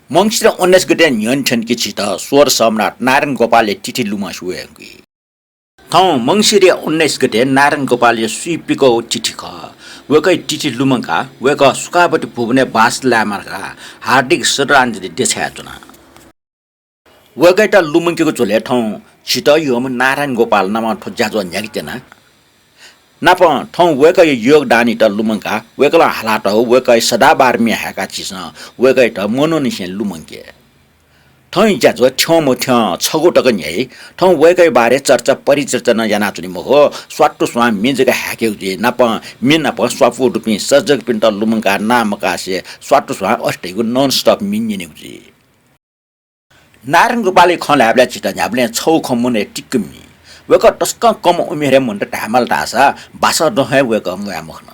मङ्सिर 19 गते न्यनछन्की छित स्वर सम्राट नारायण गोपालले चिठी लुमा सुएकी मङ्सिर 19 गते नारायण गोपालले सुइपिको चिठी ख वेकै चिठी लुमका वेक सुकाबटी भुवने बास लामारका हार्दिक श्रद्धाञ्जली देछ्या चुना वेगैटा लुमङ्कीको चोले ठाउँ छिट योम नारायण गोपाल नाम ठोज्याजो न्यागितेना नाप ठाउँ वेकै योगदानी त लुमङ्का वेकला हालाट हो वेकै सदाबार मियाका चिस वेकै त मनोनिसे लुमङ्के ठाउँ ज्याजो ठ्याउम ठ्या छगोटक न्याय ठाउँ वेकै बारे चर्चा परिचर्चा न जाना चुनि हो स्वाट्टु स्वा मिजका ह्याके जे नाप मिन नाप स्वापु रुपि सजग पिन त लुमङ्का नामका से स्वाट्टु स्वा अस्टेको नन स्टप मिन्जिने उजी नारायण गोपालले खल्याबले चिटा न्याबले छौ खमुने टिक्कमी वेक टस्क कम उमेरे मन ढामल ढासा बासा दहे वेक मुया मखन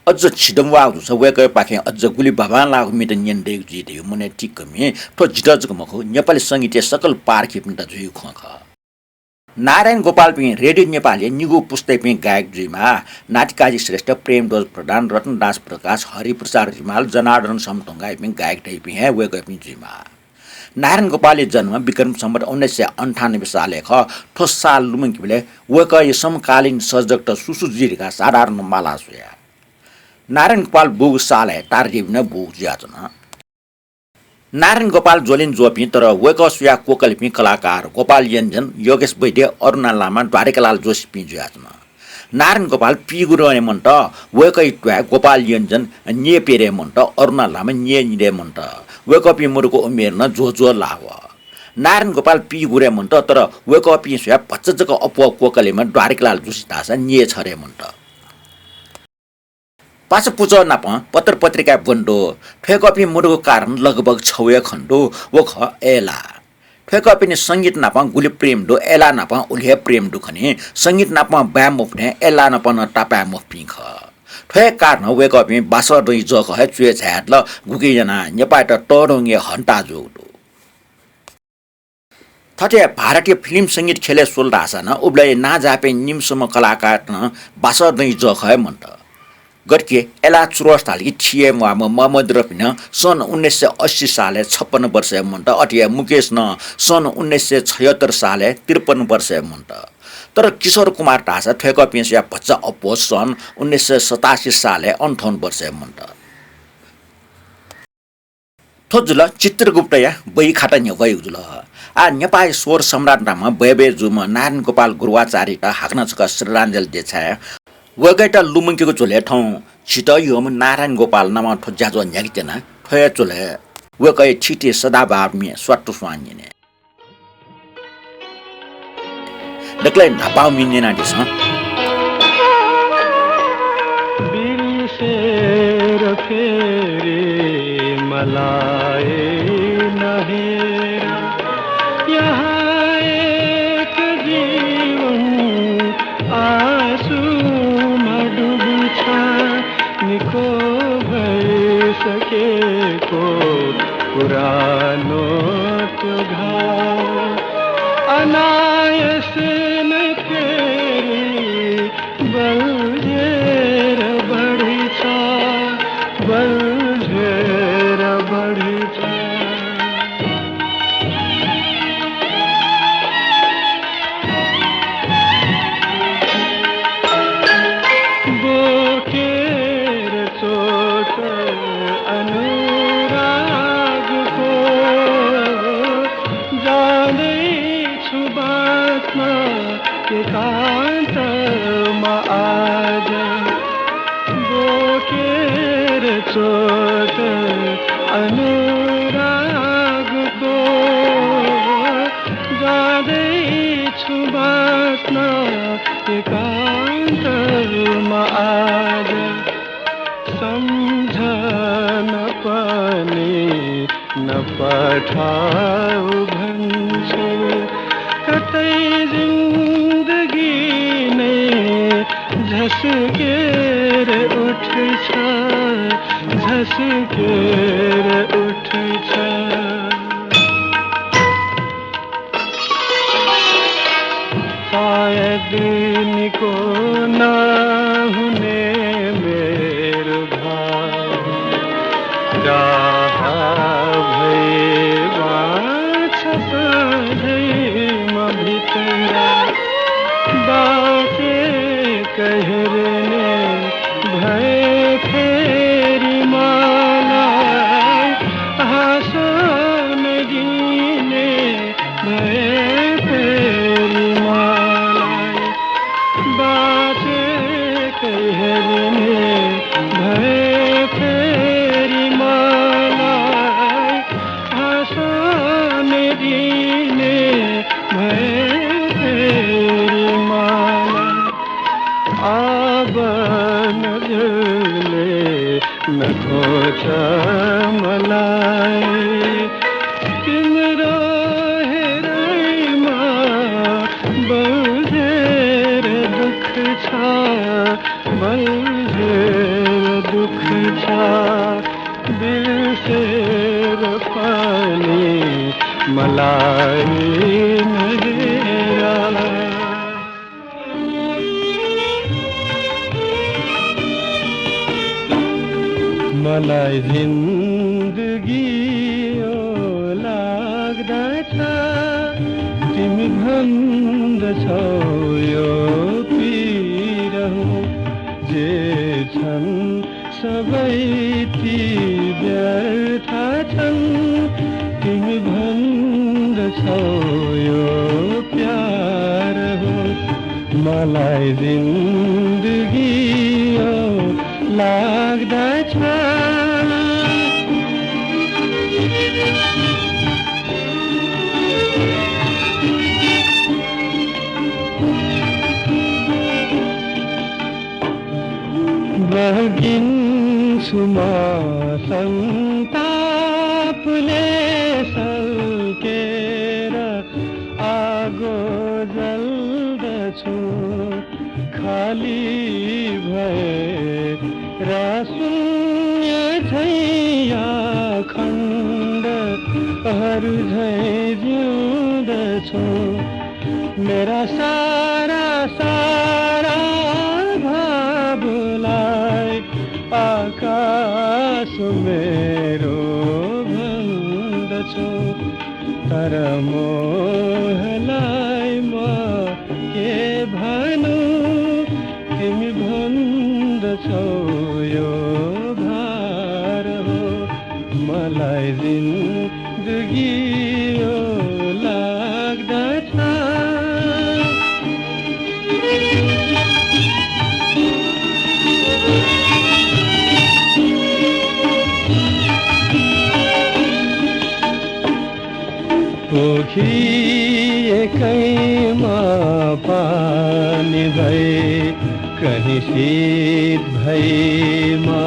अझ छिडम वा छ वेक पाखे अझ गुली बाबा लाग मिट न्यन दे जिते मने टिक्कमी ठो जिटजक मखो नेपाली संगीत सकल पार्खि पिन त जुइ खख नारायण गोपाल पि रेडियो नेपाली निगु पुस्तक पि गायक जुइमा नाटकाजी श्रेष्ठ प्रेमदोज प्रधान रत्नदास प्रकाश हरिप्रसाद रिमाल जनार्दन समतंगा पि गायक टाइप हे वेक पि जुइमा नारायण गोपालले जन्म विक्रम सम्वत 1998 साले ठोस साल लुमङ्कीले वेक समकालीन सर्जक त सुसुजिरका साधारण माला सुया नारायण गोपाल बुग साले तारजीवन बुग ज्याचन नारायण गोपाल जोलिन जोपी तर वेक सुया कोकलपी कलाकार गोपाल यञ्जन योगेश वैद्य अरुणा लामा द्वारिकालाल जोशी पि ज्याचन नारायण गोपाल पिगुरने मन्ट वेकै ट्वा गोपाल यञ्जन nye पेरे मन्ट अरुणा लामा nye निरे मन्ट वेकपी मुरुको उमेर न जो जो लाव नारायण गोपाल पी गुरे मन्ट तर वेकपी सुया पच्चजको अपो कोकलेमा द्वारिकालाल जोशी तासा nye छरे मन्ट पास पुच नाप पत्र पत्रिका बन्डो ठेकपी मुरुको कारण लगभग छवे खण्डो वख एला ठेकपी नि संगीत नाप गुली प्रेम दो एला नाप उल्हे प्रेम दु खने संगीत नाप ब्याम मुफने एला नाप न टापा मुफिख ठे कारण वेकपी बास दइ जक है चुए छ्याट ल गुकी जना नेपाट टडोङे हन्टा जोडो थटे भारतीय फिल्म संगीत खेले सोल्दासा न उब्लै ना जापे निमसम कलाकार न बास दइ जक है मन्ट गटके एला चुरस्ताली थिए म मोहम्मद रफिन सन् 1980 साले 56 वर्ष मन्ट अटिया मुकेश न सन् 1976 साले 53 वर्ष मन्ट तर किशोर कुमार ढासा ठेक पिसिया बच्चा अपोज सन् 1987 साले 58 वर्ष मन्ट थोजुल चित्रगुप्तया बई खाता न्यवै उजुल आ नेपाली स्वर सम्राट नाम बेबे जुम नारायण गोपाल गुरुवाचार्य त हाक्न छक श्रद्धाञ्जली देछा वगैटा लुमङ्कीको चोले ठाउँ छिट योम नारायण गोपाल नाम ठोज्याजो न्यागितेना ठोया चोले वकै छिटे सदाबार मि स्वाट्टु स्वानिने दक्लै नापाउ मिन्नेना दिस दिल से रफेरे मलाए नहीं यहाँ एक जीवन आंसू निको भइसके को पुरानो त्यो घाउ अनायस नै फेरि बल्झेर बढ्छ बल्झेर बढ्छ एकान्तमा आज बोकेर चोट अनुरागको जाँदैछु बाँच्न एकान्तमा आज सम्झन पनि नपठाऊ भन्छु कतै जिन्दगी नै झस्केर उठ्छ झस्केर उठ्छ सायद निको नहुने मेरो भाव राह भए अल्झेर दुख छ बिर्सेर पनि मलाई नहेरा मलाई जिन्दगी यो लाग्दछ तिमी भन्दछौ यो पीडा हो जे छन् सबै ती व्यर्थ छन् तिमी भन्दछौ यो प्यार हो मलाई जिन्दगी यो लाग्दछ बगिन्छु म सन्तापले सल्केर आगो जल्दछु खाली भए र शून्य झैया खण्डहरू झै जिउँदछु मेरा सारा सारा भावलाई आकाश मेरो भन्दछु तर मोहलाई म के भनु तिमी भन्दछौ यो भार हो मलाई जिन्दगी यो लाग्दछ पोखिएकैमा पानी भई कहीं शीत भईमा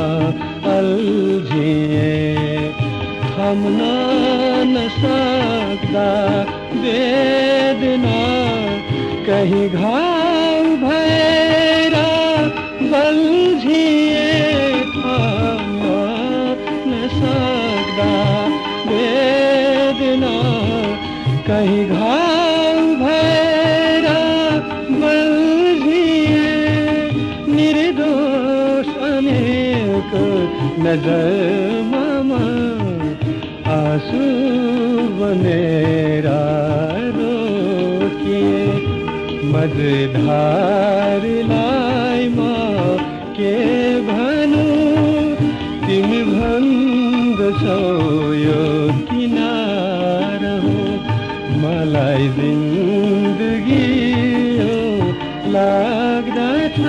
अल्झिए थम्न नसक्दा वेदना कहीं घाउ भएर बल्झिए थम्न नसक्दा वेदना कहीं घाउ भएर बल्झिए निर्दोष अनेक नजरमा आँसु बनेर रोकिए मझधारलाई म के भनु तिमी भन्दछौ यो किनार हो मलाई जिन्दगी यो लाग्दछ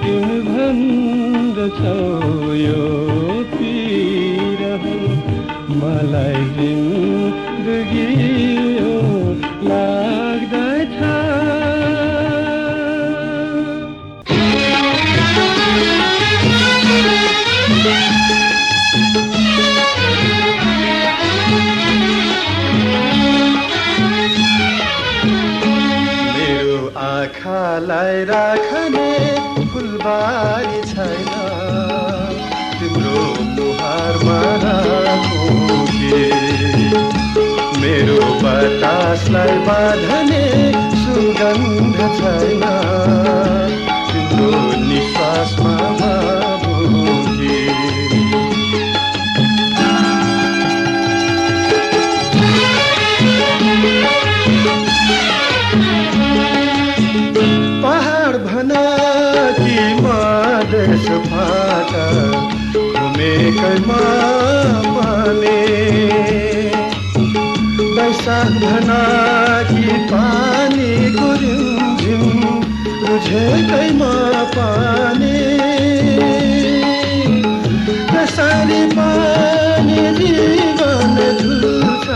तिमी भन्दछौ यो पीडा हो मलाई जिन्दगी यो लाग्दछ आँखालाई राख्ने फुलबारी छैन तिम्रो मुहारमा राखोगे मेरो बतासलाई बाँध्ने सुगन्ध छैन तिम्रो निश्वासमा भावोगे कि मधेस फाट घुमेकैमा पाने बैशाख भना कि पानीको रिमझिम रुझेकैमा पाने जसरी पानी जीवन झुल्छ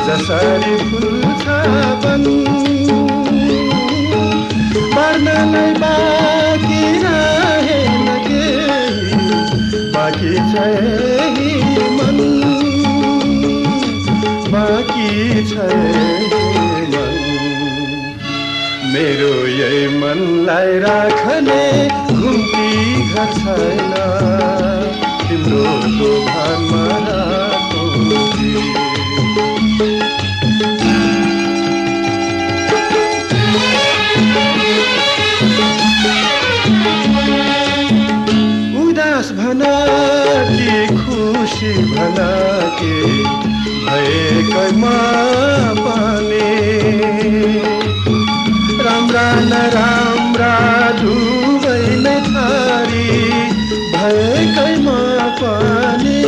जसरी फुल्छ वन पर्नलाई बाँकी रहेन केही बाँकी छैन मन बाँकी छैन मन मेरो यही मनलाई राख्ने घुम्ती घर छैन तिम्रो दोभानमा रातो उदास भना कि खुसी भना के भएकैमा पाने राम्रा नराम्रा दुवै नै थारी भएकैमा पानी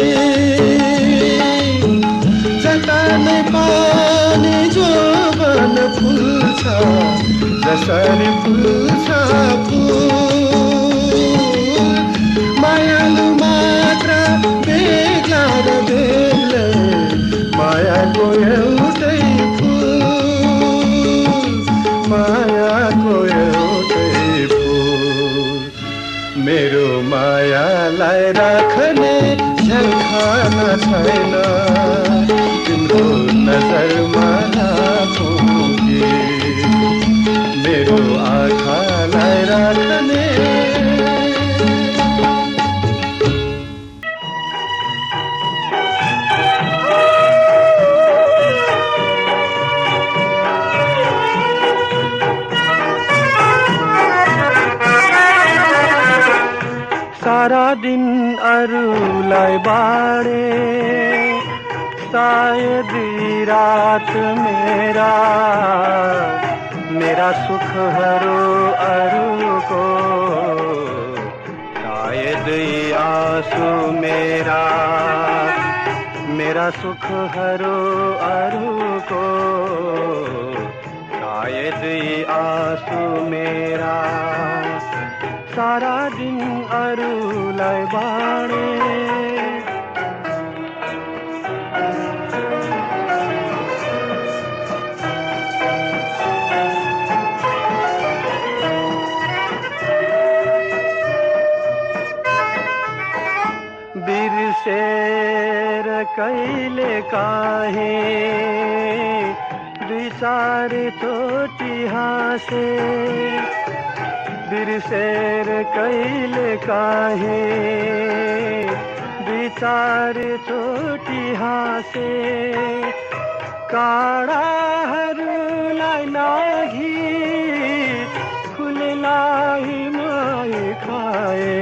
जता नै पानी जोबन फुल्छ जसरी फुल्छ फुल मायालु मात्र बेग्ला र बेग्लै मायाको एउटै मायाको एउटै फुल मेरो मायालाई राख्ने झ्यालखाना छैन तिम्रो नजरमा राखौँ कि मेरो आँखालाई राख्ने सारा दिन अरूलाई बाँडे सायद रात मेरा सुखहरू अरूको सायद आँसु मेरा सुखहरू अरूको सायद आँसु मेरा सारा दिन अरूलाई बाँडे बिर्सेर कहिले काहीँ दुई चार चोटि हाँसे बिर्सेर कहिले काहीँ दुई चार चोटि हाँसे काँडाहरूलाई नाघी फुललाई मै खाए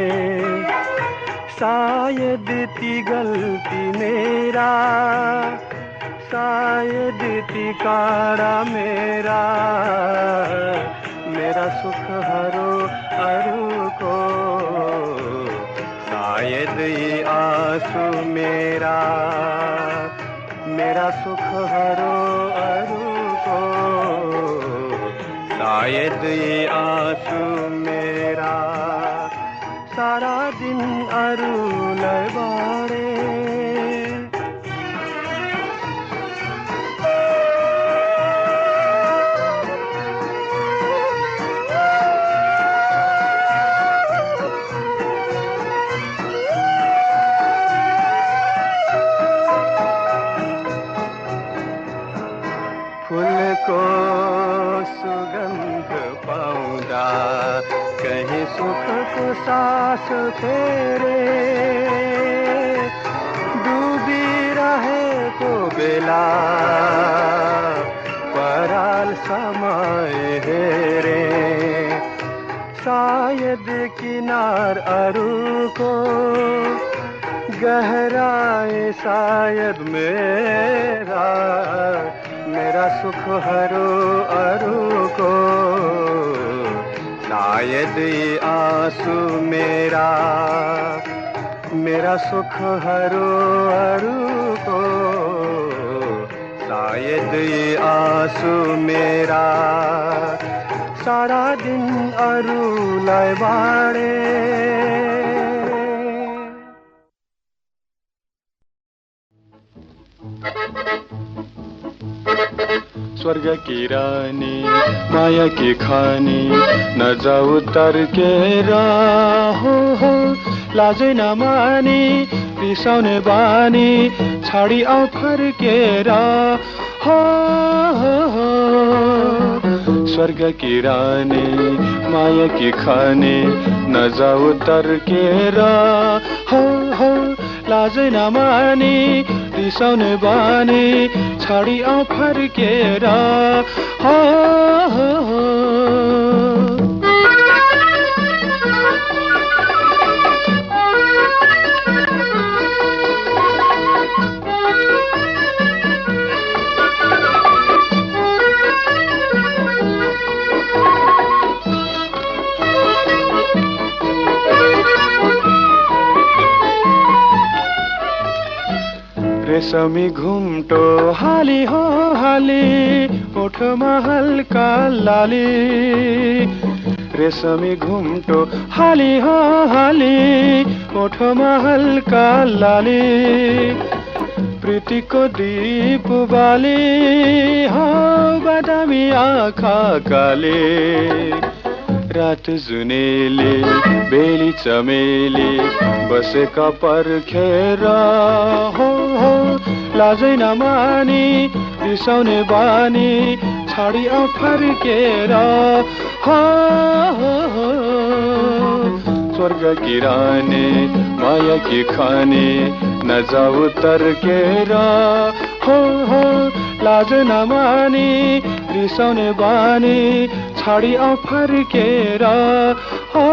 शायद ती गल्ती मेरा शायद ती काँडा मेरा सुखहरू अरूको शायद आँसु मेरा सुखहरू अरूको शायद आँसु मेरा सारा दिन अरूलाई बाँडे फुलको सुगन्ध पाउँदा कहीं सुखको सास फेरे डुबिरहेको बेला पराल समय हेरे शायद किनार अरूको गहराई शायद मेरा सुखहरू अरूको शायद आँसु मेरा सुखहरू अरूको शायद आँसु मेरा सारा दिन अरूलाई बाँडे स्वर्ग की रानी माया की खानी न जाऊ तर्केर हो लाजै नमानी रिसाउने बानी छाडी आऊ फर्केर हो स्वर्ग की रानी माया की खाने नजाऊ तर्केर हो लाजै नमानी रिसाउने बानी छाडी आऊ फर्केर हो रेशमी घुम्टो हाली हो हाली ओठमा हल्का लाली रेशमी घुम्टो हाली हो हाली ओठमा हल्का लाली प्रीतिको दीप बाली हो बादामी आँखा काले रात जुनेली बेली चमेली बसेका पर्खेर हो लाजै नमानी रिसाउने बानी छाडी आऊ फर्केर हो स्वर्ग की रानी माया की खाने नजाऊ तर्केर हो लाजै नमानी रिसाउने बानी छाडी आऊ फर्केर हो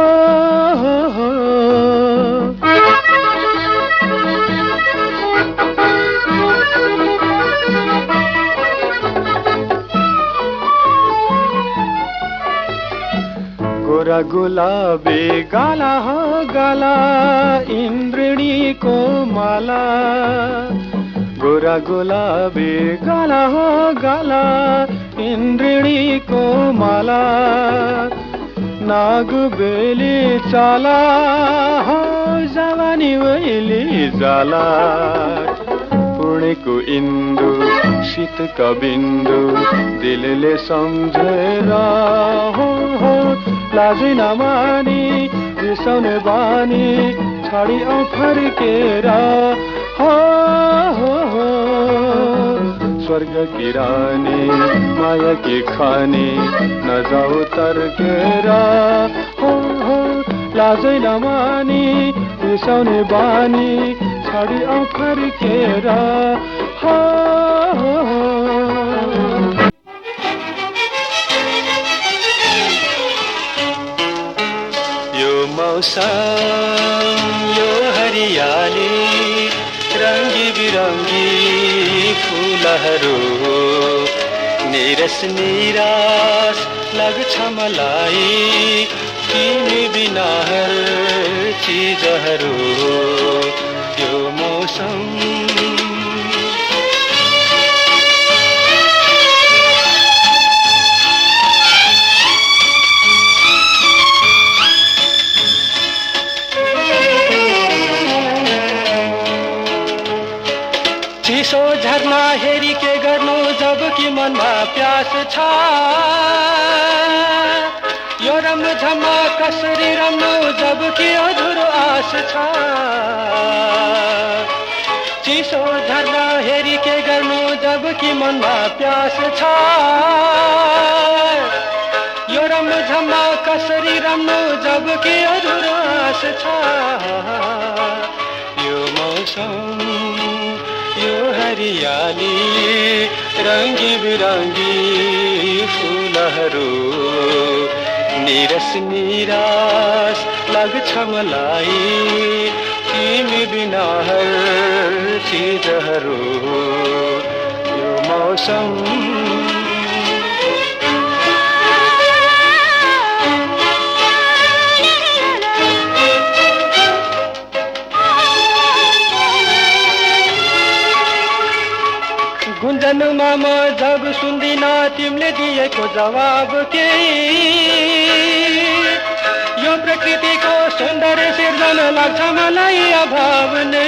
गोरा गुलाबी गाला हो गाला इन्द्रिणीको माला गोरा गुलाबी गाला हो गाला इन्द्रिणीको माला नाग बेली चाला हो जवानी वैली जाला पुणेको इन्दु शीतका बिन्दु दिलले सम्झेर हो लाजै नमानी रिसाउने बानी छाडी आऊ फर्केर हो स्वर्ग की रानी माया की खाने नजाऊ तर्केर हो लाजै नमानी रिसाउने बानी छाडी आऊ फर्केर हो मौसम यो हरियाली रंगी बिरंगी फूलहरू निरस निराश लाग्छ मलाई तिमी बिना हर चीजहरू यो मौसम चिसो झरना हेरी के गर्नु जब कि मनमा प्यास छ यो रमझममा कसरी रम्नु जब कि अधुरो आश छ चिसो झरना हेरी के गर्नु जब कि मनमा प्यास छ यो रमझममा कसरी रम्नु जब कि अधुरो आश छ यो मौसम यो हरियाली रंगी बिरंगी फूलहरू निरस निराश लाग्छ मलाई तिमी बिना हर चीजहरू यो मौसम गुन्जनमा म जब सुन्दिन तिमीले दिएको जवाब के यो प्रकृतिको सौन्दर्य सिर्जन लाग्छ मलाई अभाव नै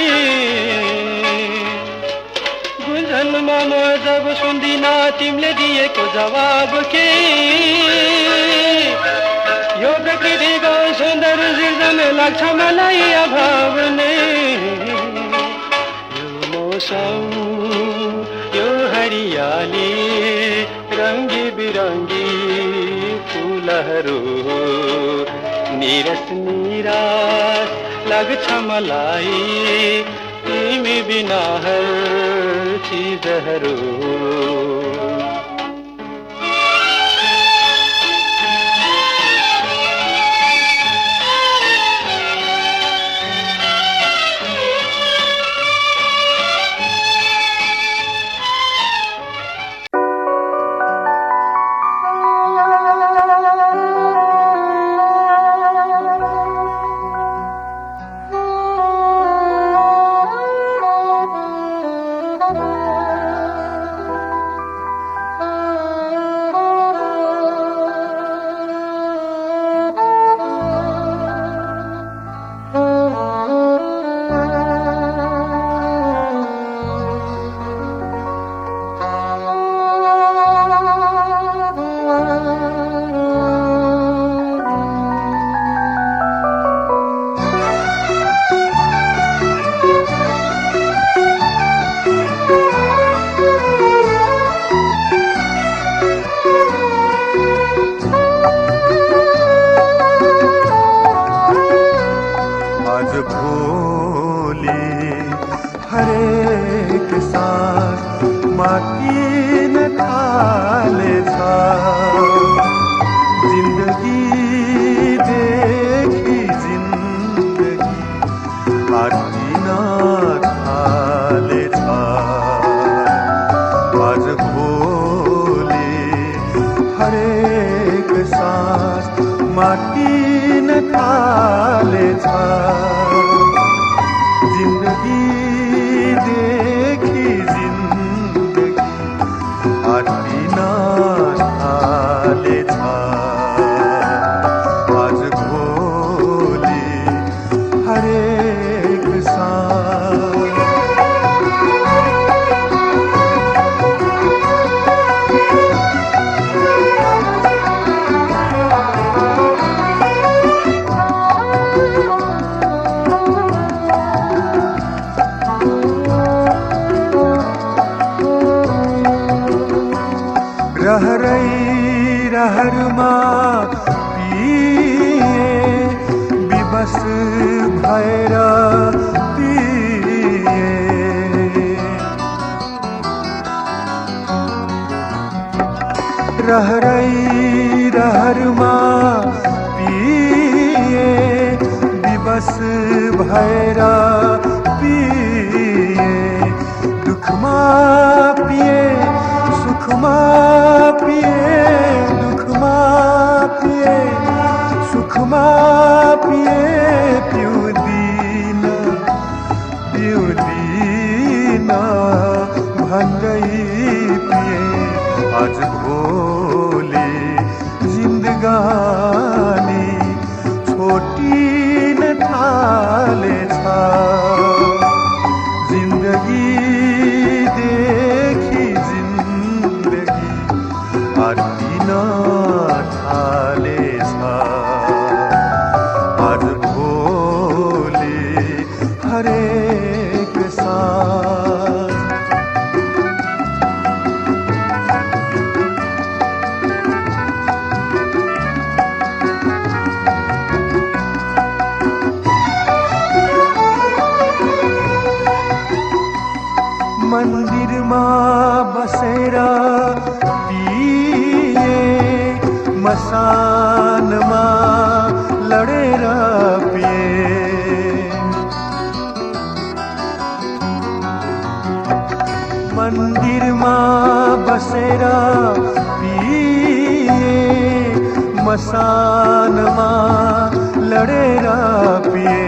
गुन्जनमा म जब सुन्दिन तिमीले दिएको जवाब के यो प्रकृतिको सौन्दर्य सिर्जन लाग्छ मलाई अभाव नै यो मौसम यो हरियाली रंगी बिरंगी चिजहरू निरस निराश लाग्छ मलाई तिमी बिना हर चिजहरू रहरमा पिए विवश भएर पिए रहरमा पिए विवश भएर पिए दुखमा पिए सुखमा पिए दुखमा पिए सुखमा पिए पिउँदिन भन्दै पिए आज भोलि जिन्दगानी छोटिन थालेछ जिन्दगी देखि जिन्दगी हटिन थालेछ आज भोलि हरेक साँझ मन्दिरमा बसेर पिए मसानमा लडेर पिए मन्दिरमा बसेर पिए मसानमा लडेर पिए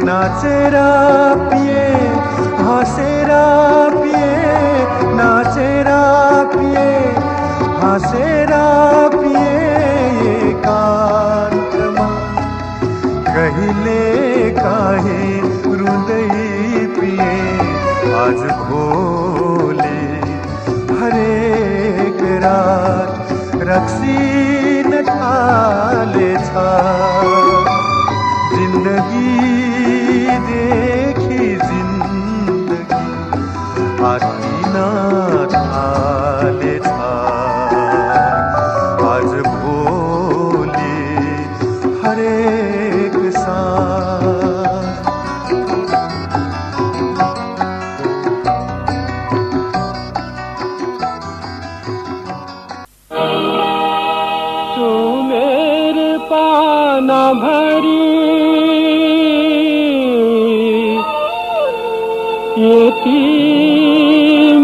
नाचेर पिए हाँसेर पिए नाचेर पिए हाँसेर पिए एकान्तमा कहिले काहीँ रुँदै पिए आज भोलि हरेक रात रक्सिन थालेछ जिन्दगी देखि जिन्दगी हटिन थालेछ आज भोलि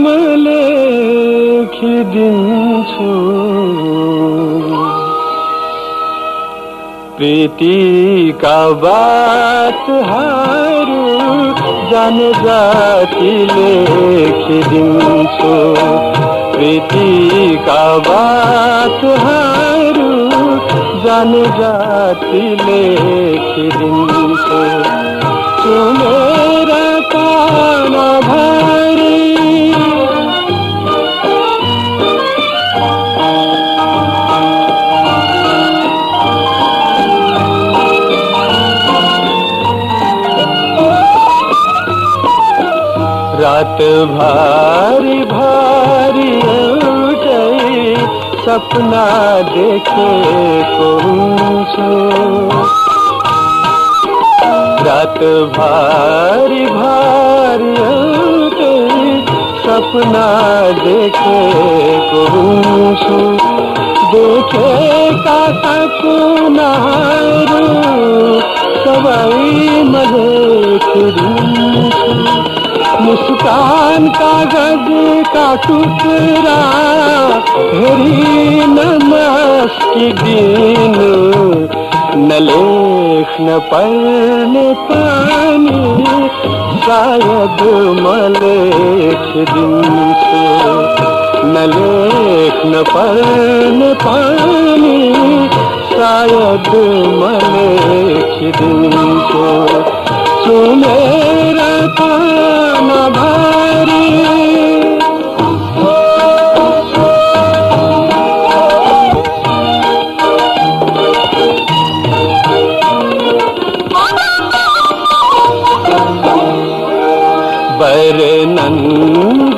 म लेखिदिन्छु प्रीतिका बातहरू जाने जाति लेखिदिन्छु प्रीतिका बातहरू जाने जाति लेखिदिन्छु सुनेर कान भरी रात भारी भारी एउटै सपना देखेको हुन्छु रात भारी भारी एउटै सपना देखेको हुन्छु देखेका सपनाहरू सबै म लेखिदिन्छु मुस्कान कागज का टुकड़ा हेरी नमस्किदिनु न लेख्न पर्ने पानी सायद म लेखिदिन्छु न लेख्न पर्ने पानी सायद म लेखिदिन्छु सुनेर कान भरी वर्णन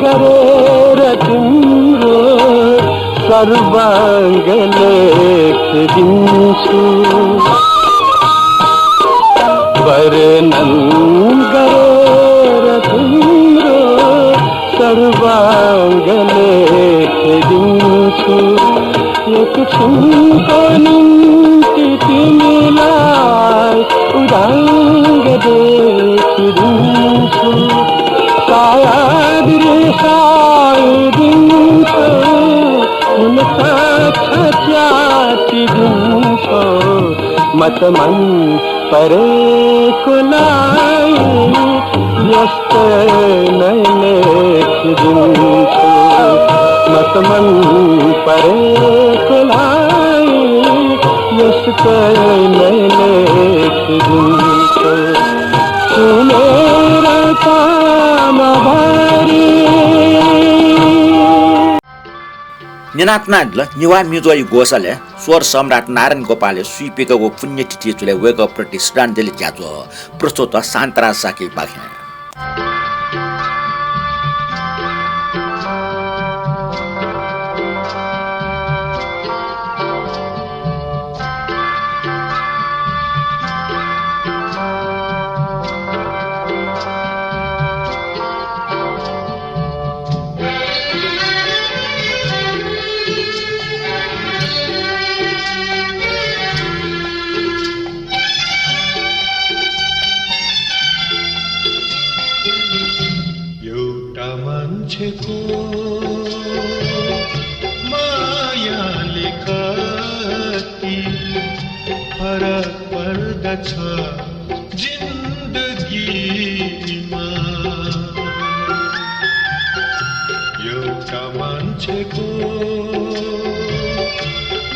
गरेर तिम्रो सर्वाङ्ग लेखिदिन्छु वर्णन गरेर तिम्रो सर्वाङ्ग लेखिदिन्छु एक क्षणको निम्ति तिमीलाई उदाङ्ग देखिदिन्छु सायद रिसाइदिन्छु हुन सक्छ च्यातिदिन्छु म त मन परेकोलाई यस्तै नै लेखिदिन्छु म त मन परेकोलाई यस्तै नै लेखिदिन्छु सुनेर कान भरी निनात्नाडल निवा मिजोई गोसाले स्वर सम्राट नारायण गोपालले सुइपेको पुण्यतिथि चुले वेक प्रति श्रद्धाञ्जली ज्याजो प्रस्तुत शान्तरा साकी पाखे मायाले कति फरक पर्दछ जिन्दगीमा एउटा मान्छेको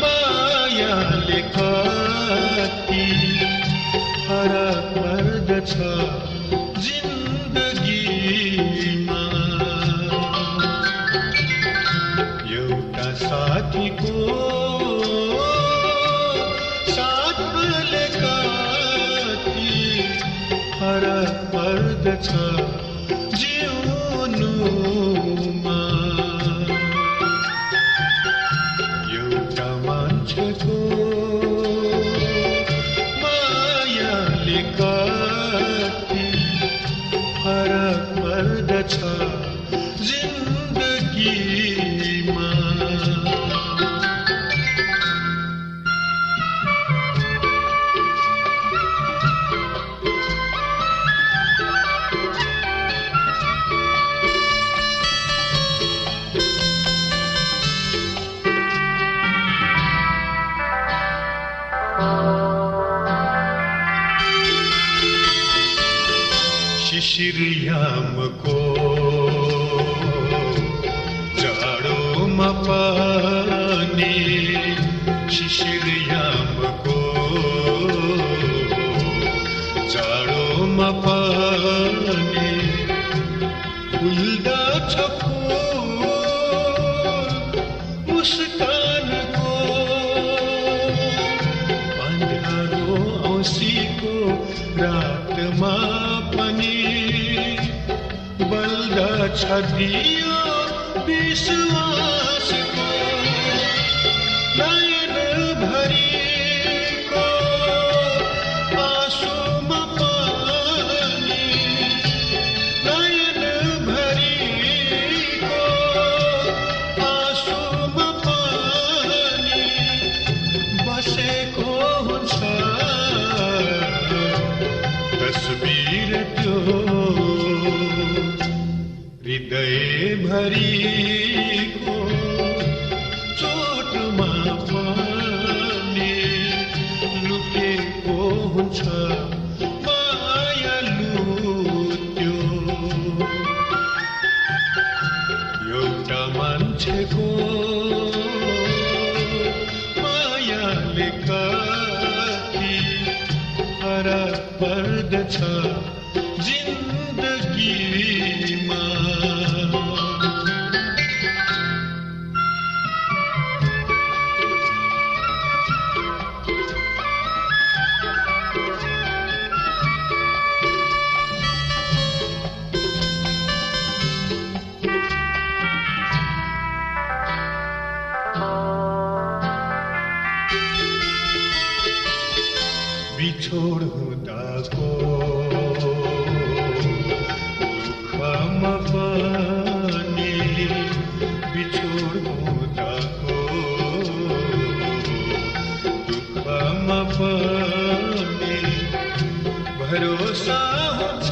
मायाले कति फरक पर्दछ जिन्दगीमा साथीको साथले कति फरक पर्दछ जिउनुमा एउटा मान्छेको मायाले कति फरक पर्दछ जिन्दगीमा शिशिरयामको जाडोमा पनि शिशिरयामको जाडोमा पनि फुल्दछ फुल मुस्कानको अन्धारो औँसीको रातमा पनि बल्दछ दियो विश्वासको नयन भरिको आँसुमा पनि नयन भरिको आँसुमा पनि बसेको हुन्छ तस्बिर त्यो हृदय भरिको चोटमा पनि लुकेको हुन्छ मायालु त्यो एउटा मान्छेको मायाले कति फरक पर्दछ जिन्दगीमा बिछोड हुँदाको दुःखमा पनि बिछोड हुँदाको दुःखमा पनि भरोसा हुन्छ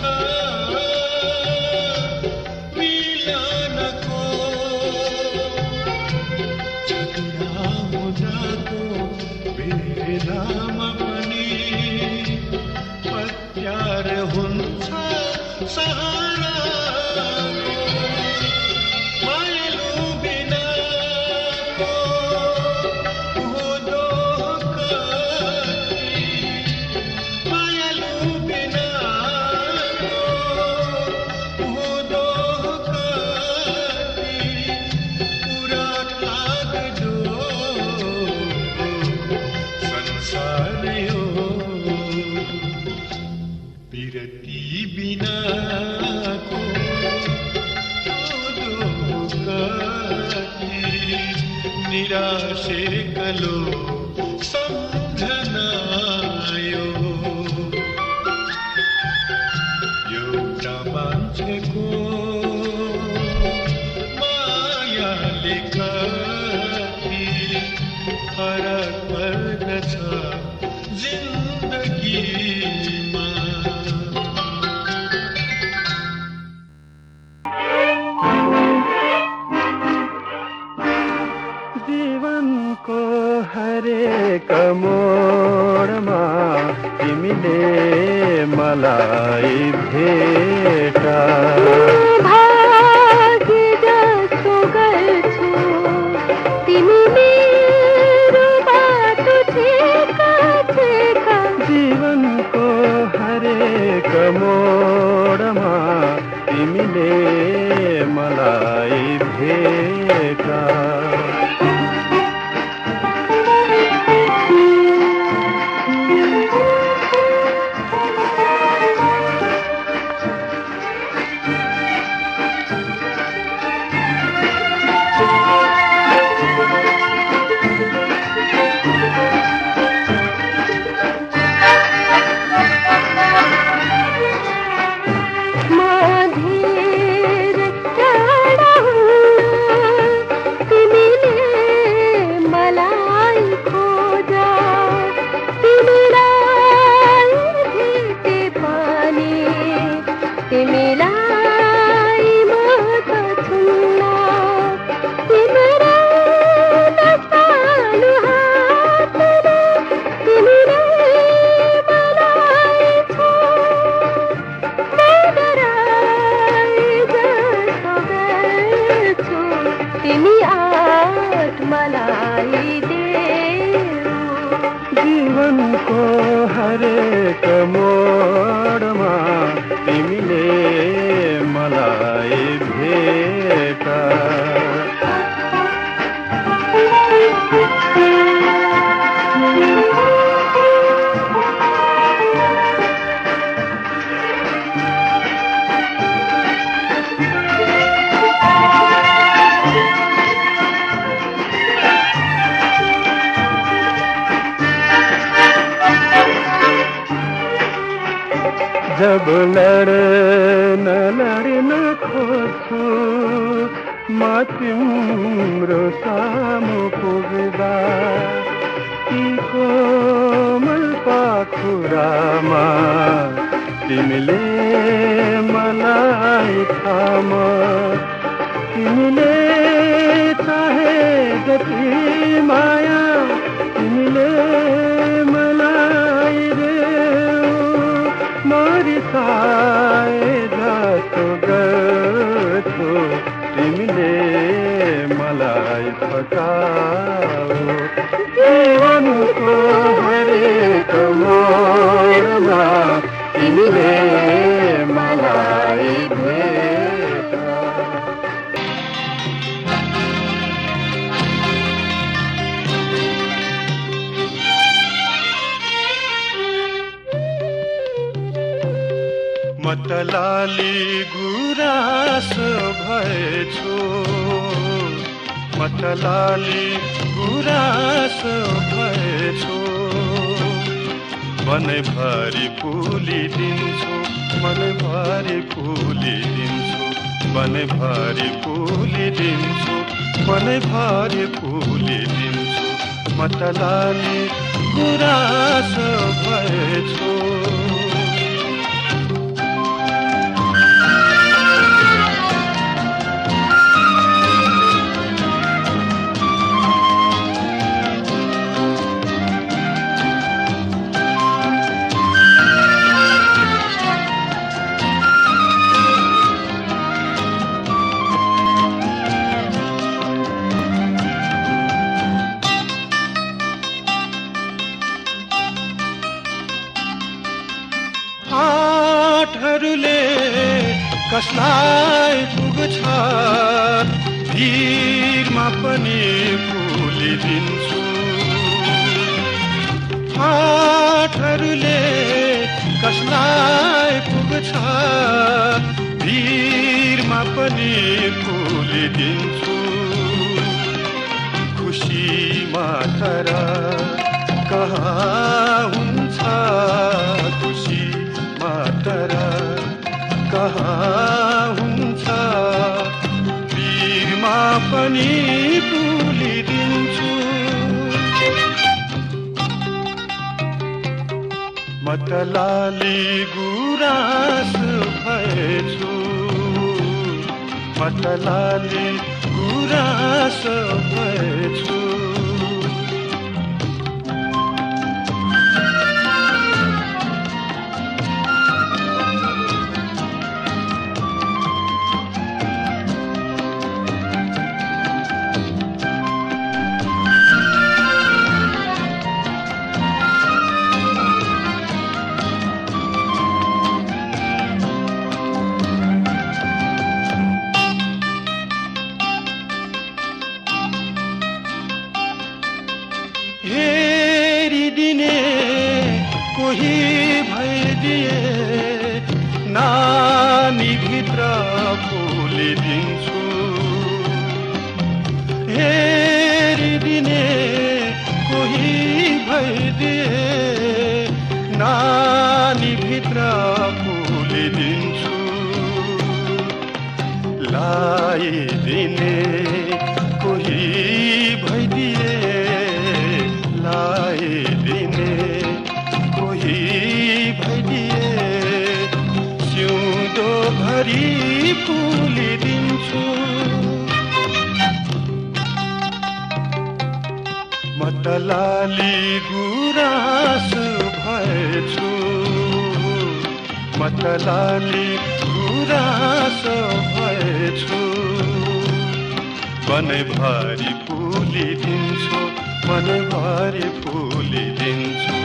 मिलनको झगडा हुँदाको बेलामा प्यार हुन्छ सहाराको मायालु बिनाको हुँदो कति मायालु बिनाको हुँदो कति पुरा लाग्दो संसार यो विरती बिनाको कति निराशे कलो सम्झनायो एउटा मान्छेको मायाले कति फरक पर्दछ जिन्दगीमा जीवनको हरेक मोडमा तिमीले मलाई भेटा भाग्य जस्तो गर्छु तिमी मेरो बाटो छेका छेका जीवनको हरेक मोडमा तिमीले मलाई भेटा मधेर टाढा तिमीले मलाई देऊ जीवनको हरेक मोडमा तिमीले मलाई भेटा जब लड्न खोज्छु म तिम्रो सामु पुग्दा ती कोमल पाखुरामा तिमीले मलाई थाम तिमीले चाहे जति माया तिमीले मलाई मरिसाए जस्तो गर्छु तिमीले मलाई थकाऊ जीवनको हरेक मोडमा तिमीले मलाई भेटा मतलाली गुराँस भएछु मतलाली गुराँस भएछु मनभरि फुलिदिन्छु मनभरि फुलिदिन्छु मनभरि फुलिदिन्छु मनभरि फुलिदिन्छु मतलाली गुराँस भएछु हाटहरूले कसलाई पुग्छ भिरमा पनि फुलिदिन्छु हाटहरूले कसलाई पुग्छ भिरमा पनि फुलिदिन्छु खुसी मात्र कहाँ हुन्छ खुसी मात्र कहाँ हुन्छ भिरमा पनि फुलिदिन्छु मतलाली गुराँस भएछु मतलाली गुराँस भएछु हेरिदिने कोही भइदिए नानीभित्र फुलिदिन्छु हेरिदिने कोही भइदिए नानीभित्र फुलिदिन्छु लाइदिने कोही भइदिए लाइदिने कोही भइदिए सिउँदो भरि फुलिदिन्छु मतलाली गुराँस भएछु मतलाली गुराँस भएछु मनैभरि फुलिदिन्छु मनैभरि फुलिदिन्छु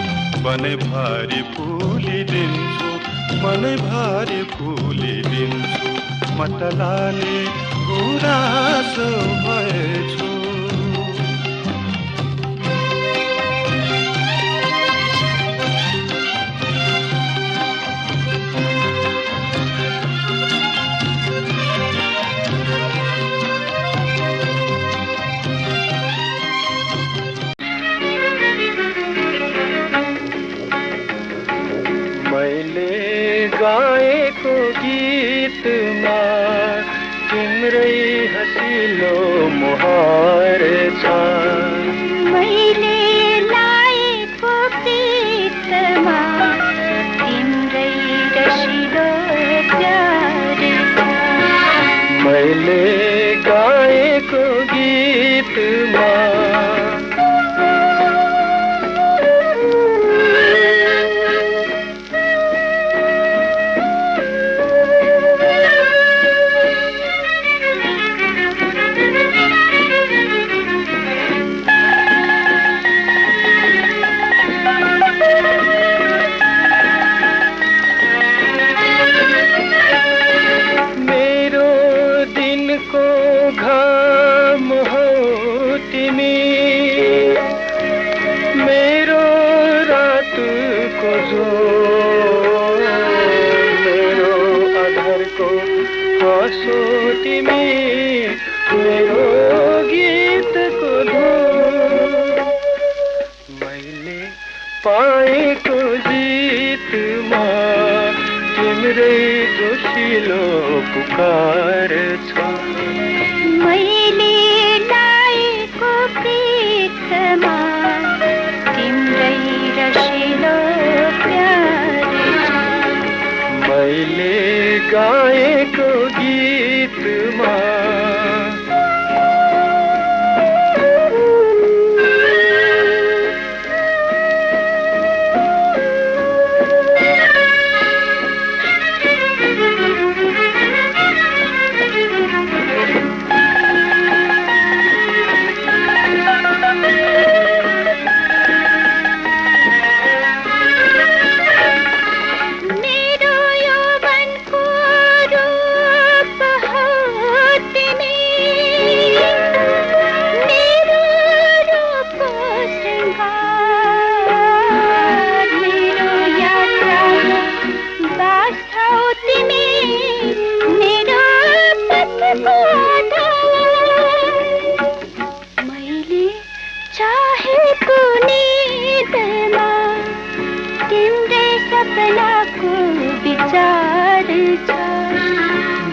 मनैभरि फुलिदिन्छु मनैभरि फुलिदिन्छु मतलाले गुराँसो भएछु गाएको गीतमा तिम्रै हसिलो मुहार छ मैले लाएको गीतमा तिम्रै रसिलो प्यार छ मैले गाएको गीतमा पाएको जितमा तिम्रै जोसिलो पुकार छ मैले लाएको गीतमा तिम्रै रसिलो प्यार छ मैले गाएको गीतमा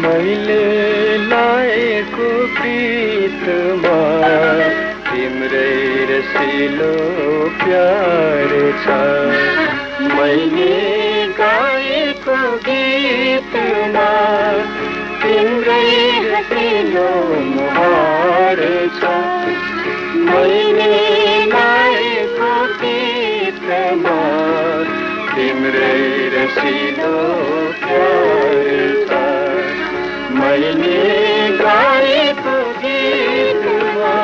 मैले लाएको प्रीतमा तिम्रै रसिलो प्यार छ मैले गाएको गीतमा तिम्रै रसिलो मुहार छ मैले लाएको गीतमा तिम्रै रसिलो प्यार छ मैले गाएको गीतमा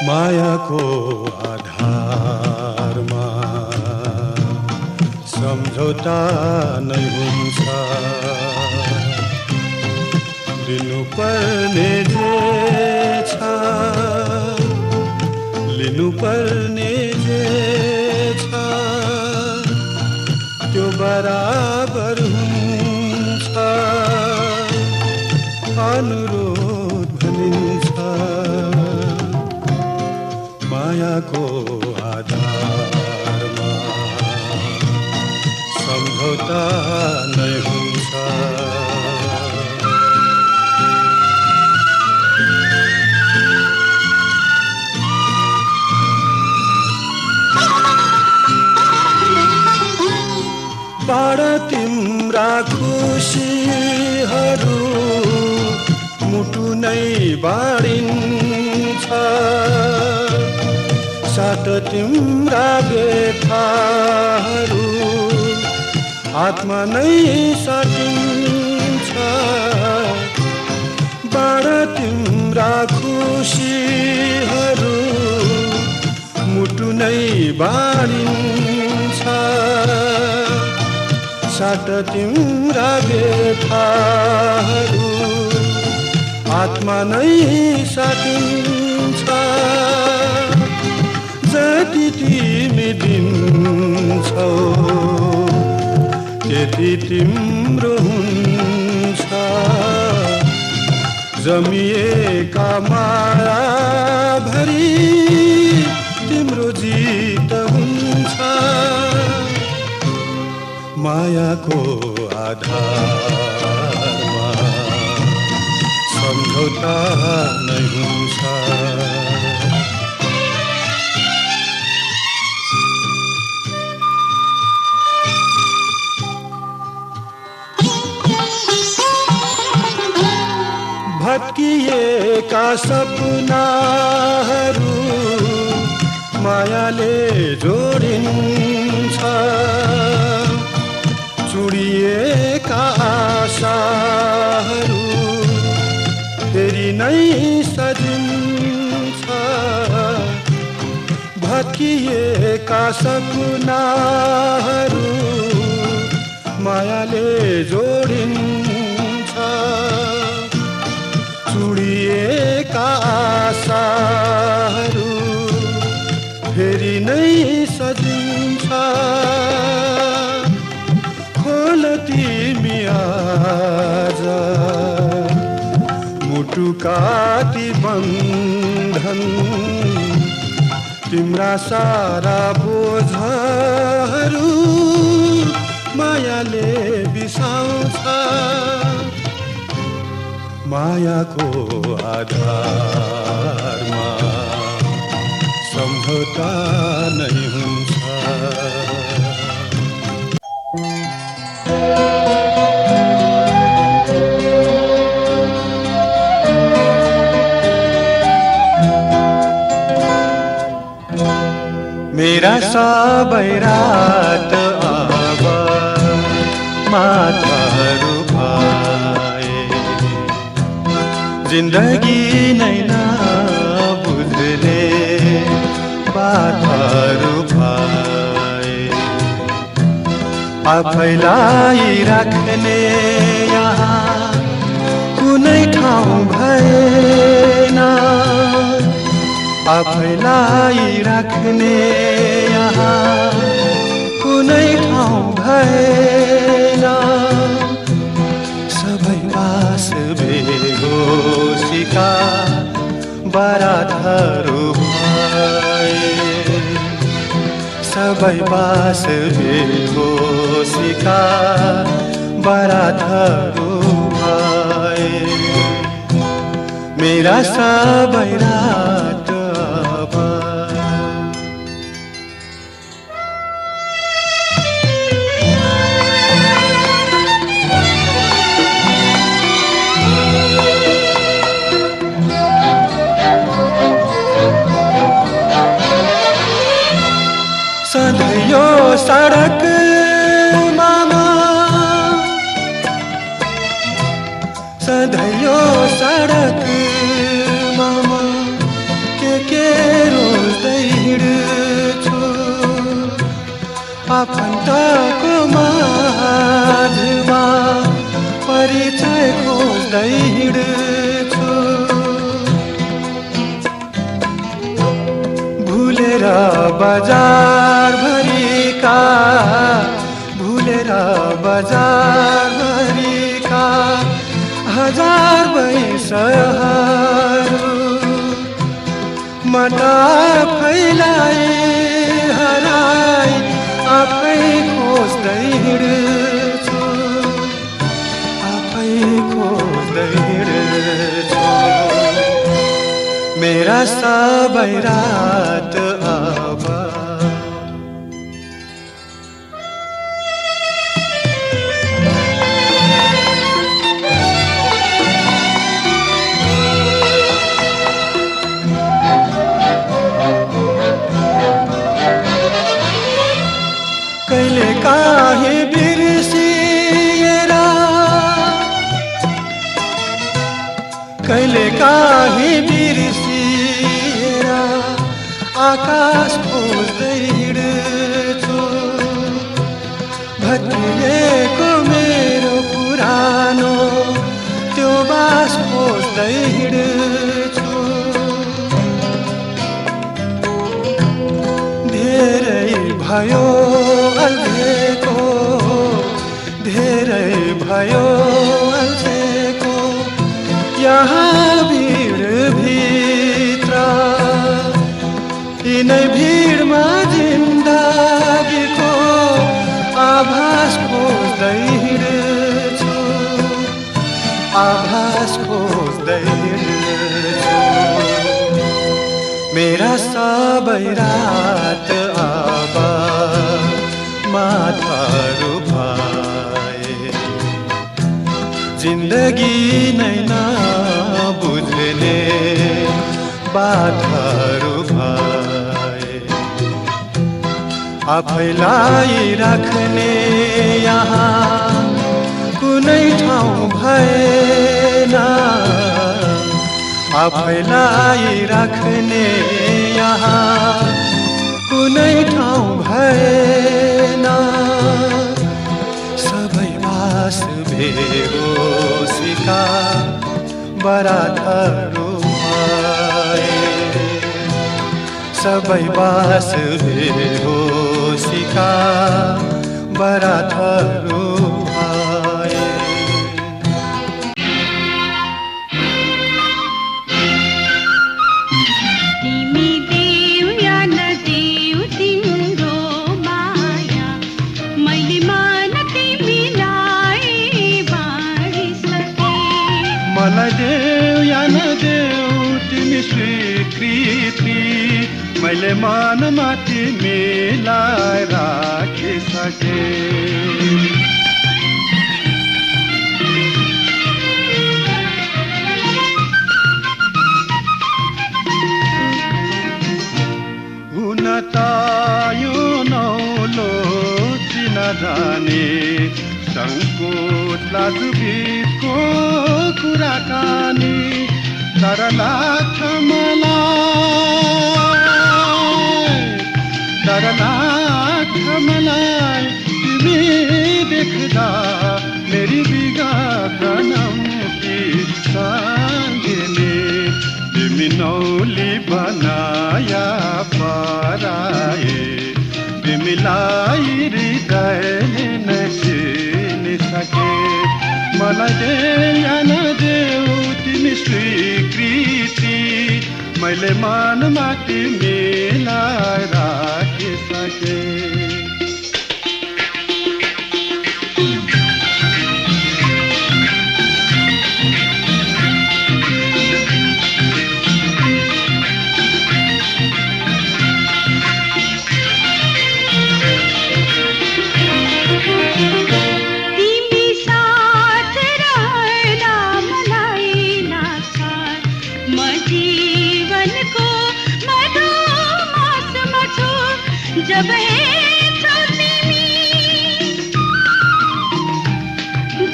मायाको आधारमा सम्झौता नै हुन्छ लिनुपर्ने जे छ लिनुपर्ने जे छ त्यो बराबर हुन्छ अनुरोध भनिन्छ मायाको आधारमा सम्झौता नै हुन्छ बाड तिम्रा खुसीहरू मुटु नै बाडिन्छ साथ तिम्रा व्यथाहरू आत्मा नै साटिन्छ बाड तिम्रा खुसीहरू मुटु नै बाडिन्छ साट तिम्रा व्यथाहरू आत्मा नै साटिन्छ जति तिमी दिन्छौ त्यति तिम्रो हुन्छ जमिएका मायाभरि तिम्रो जित हुन्छ मायाको आधारमा सम्झौता नै हुन्छ भत्किएका सपनाहरू मायाले जोडिन्छ चुडिएका आशाहरू फेरि नै सजिन्छ भत्किएका सपनाहरू मायाले जोडिन्छ चुडिएका आशाहरू फेरि नै सजिन्छ खोल तिमी आज मुटुका ती बन्धन तिम्रा सारा बोझहरू मायाले बिसाउँछ मायाको आधारमा सम्झौता नै हुन्छ मेरा सबै रात अब माथाहरू भए जिन्दगी नै नबुझ्ने बातहरू भए आफैलाई राख्ने यहाँ कुनै ठाउँ भएन आफैलाई राख्ने यहाँ कुनै ठाउँ भएन सबै पास बेहोसीका बारातहरू भए सबै पास बेहोसीका बारातहरू भए मेरा सबै रात सधैँ सडक मामा सधैँ सडक मामा के रोज्दै हिँड्छु आफन्तको माझमा परिचय खोज्दै हिँड्छु भुलेर बजार भरिका भुलेर बजार भरिका हजार वैसहरू मटा फैलाए हराई आफै खोज्दै हिँड्छु आफै खोज्दै हिँड्छु मेरा सबै रात अब कहिले काहीँ बिर्सिएर कहिले काहीँ बिर्सिएर आकाश खोज्दै हिँड्छु भत्किएको मेरो पुरानो त्यो बास खोज्दै हिँड्छु धेरै भयो अल्झेको धेरै भयो अल्झेको यहाँ भिडभित्र यिनै भिडमा जिन्दगीको आभास खोज्दै हिँड्छु आभास खोज्दै हिँड्छु मेरा सबै रात अब माथाहरू भए जिन्दगी नै नबुझ्ने बाधाहरू भए आफैलाई राख्ने यहाँ कुनै ठाउँ भएन आफैलाई राख्ने यहाँ कुनै ठाउँ भएन सबै बास बेहोसीका बरातहरू भए सबै बास बेहोसीका बरातहरू भए देऊ या नदेऊ तिमी स्वीकृति मैले मनमा तिमीलाई राखिसके हुन त यो नौलो चिन जाने सङ्कोच लाजुबीचको कुराकानी तर लाग्छ मलाई तिमी देख्दा मेरी विगत नम्की सँगिने तिमी नौली बनाया पराए तिमीलाई हृदयले नचिनिसके मलाई देऊ या नदेऊ तिमी स्वीकृति मैले मनमा तिमीलाई राखिसके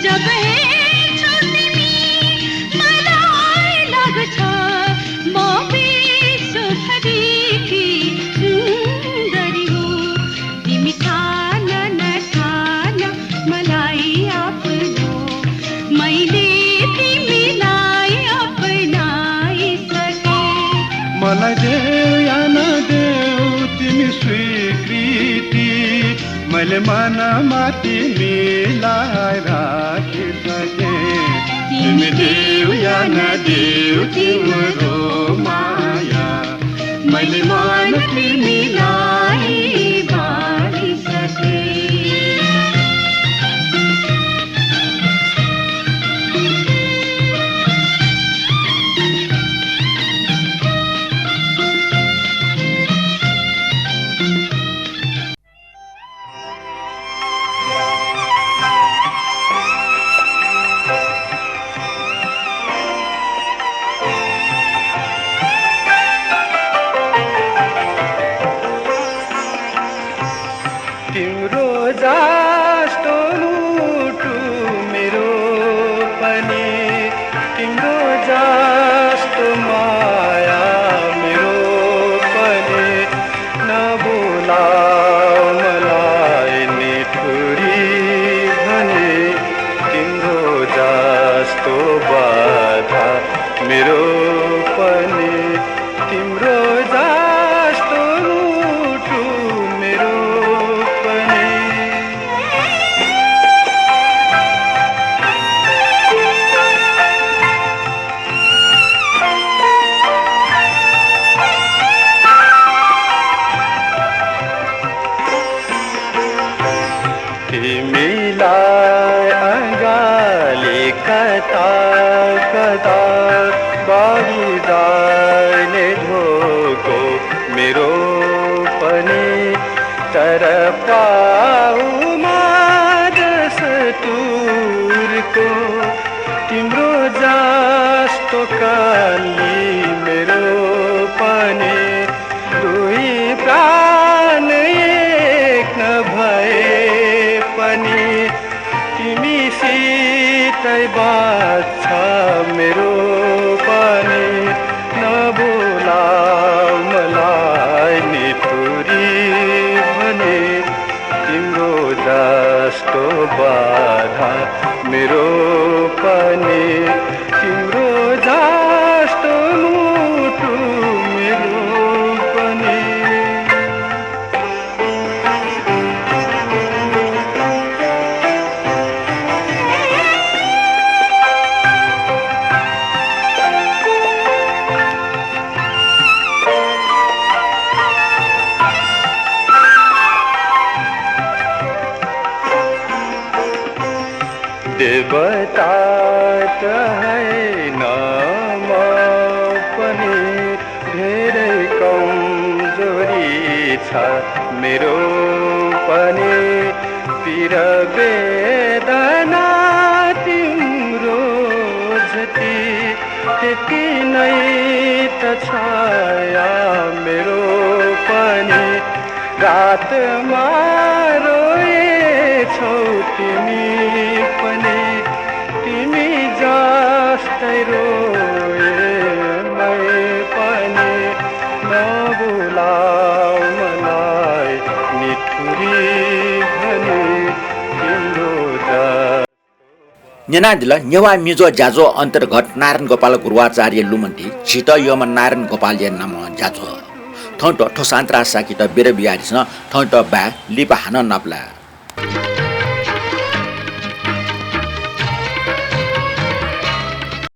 जब हेर्छौ तिमी मलाई लाग्छ म विश्वभरिकी सुन्दरी हो तिमी ठान नठान मलाई आफ्नो मैले तिमीलाई अपनाइसके मलाई देऊ या नदेऊ तिमी स्वीकृति मैले मनमा तिमीलाई राखिसके तिमी देऊ या नदेऊ तिम्रो माया मैले मन तिमीलाई बाँडिसके कता कता बागी जाने धोको मेरो पनि तर पाउमा दस तुरको तिम्रो जस्तो काली मेरो पनि दुई प्राण एक नभए पनि तिमीसितै बाँच्छ मेरो पनि नबोलाऊ मलाई निठुरी भने तिम्रो जस्तो बाधा मेरो पनि तिम्रो जस्तो मुटु मेरो पनि देवता त हैन म पनि धेरै कमजोरी छ मेरो पनि पीर वेदना तिम्रो जति त्यति नै त छाया मेरो पनि रातमा रोएछौ तिमी पनि तिमी जस्तै रोए मै पनि नबोलाऊ मलाई निठुरी भने तिम्रो नेनादिल नेवा मिजो जाजो अन्तर्गत नारायण गोपाल गुरुवाचार्य लुमन्टी छिट यम नारायण गोपाल नाम जाजो थौट ठोसान्त्रा साकी त बेर बिहारिस थौट बा लिपा हान नप्ला